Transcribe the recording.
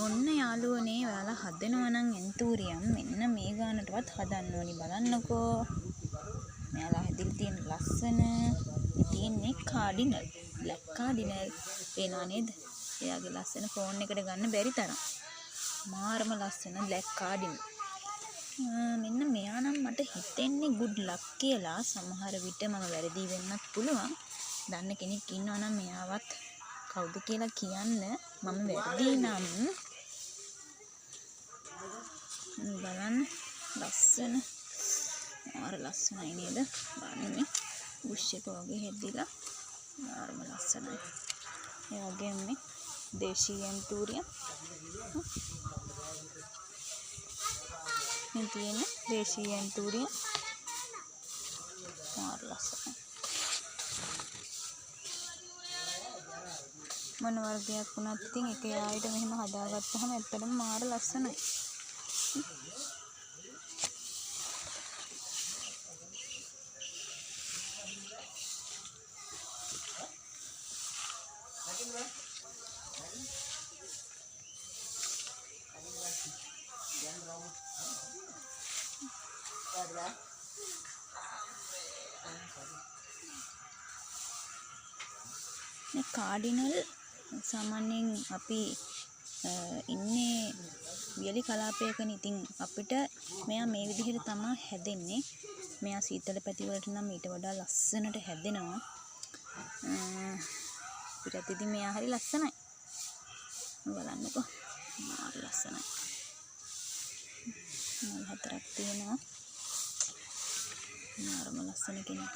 ඔන්න යාළුවනේ, ඔයාලා හදනවා නම් ඇන්තූරියම් මෙන්න මේ ගානටවත් හදන්න ඕනි. බලන්නකෝ මෙයාලා හැදිලා තියෙන ලස්සන. මේ තියෙන්නේ කාඩිනල්, බ්ලැක් කාඩිනල්. පේනවා නේද? එයාගේ ලස්සන ෆෝන් එකට ගන්න බැරි තරම් මාරම ලස්සන බ්ලැක් කාඩිනල්. මෙන්න මෙයා නම් මට හිතෙන්නේ ගුඩ් ලක් කියලා. සමහර විට මම වැරදි වෙන්නත් පුළුවන්. දන්න කෙනෙක් ඉන්නවා නම් මෙයාවත් කවුද කියලා කියන්න, මම වැරදි නම්. බලන්න ලස්සන, මාර ලස්සනයි නේද? බලන්න මේ බුෂ් එක වගේ හැදිලා මාරම ලස්සනයි. ඒ වගේම මේ දේශීය ඇන්තූරියම්, මේ තියෙන දේශීය ඇන්තූරියම් මාර ලස්සනයි. මොන වර්ගයක් වුණත් ඉතින් එක යායට මෙහෙම හදාගත්තහම ඇත්තටම මාර ලස්සනයි. මේ කාඩිනල් සාමාන්‍යයෙන් අපි ඉන්නේ වියලි කලාපයකනේ. ඉතින් අපිට මෙයා මේ විදිහට තමා හැදෙන්නේ. මෙයා සීතල පැති වලට නම් ඊට වඩා ලස්සනට හැදෙනවා. අපිටත් ඉතින් මෙයා හරි ලස්සනයි. බලන්නකෝ මාර ලස්සනයි. මල් හතරක් තියෙනවා. මාරම ලස්සන කෙනෙක්.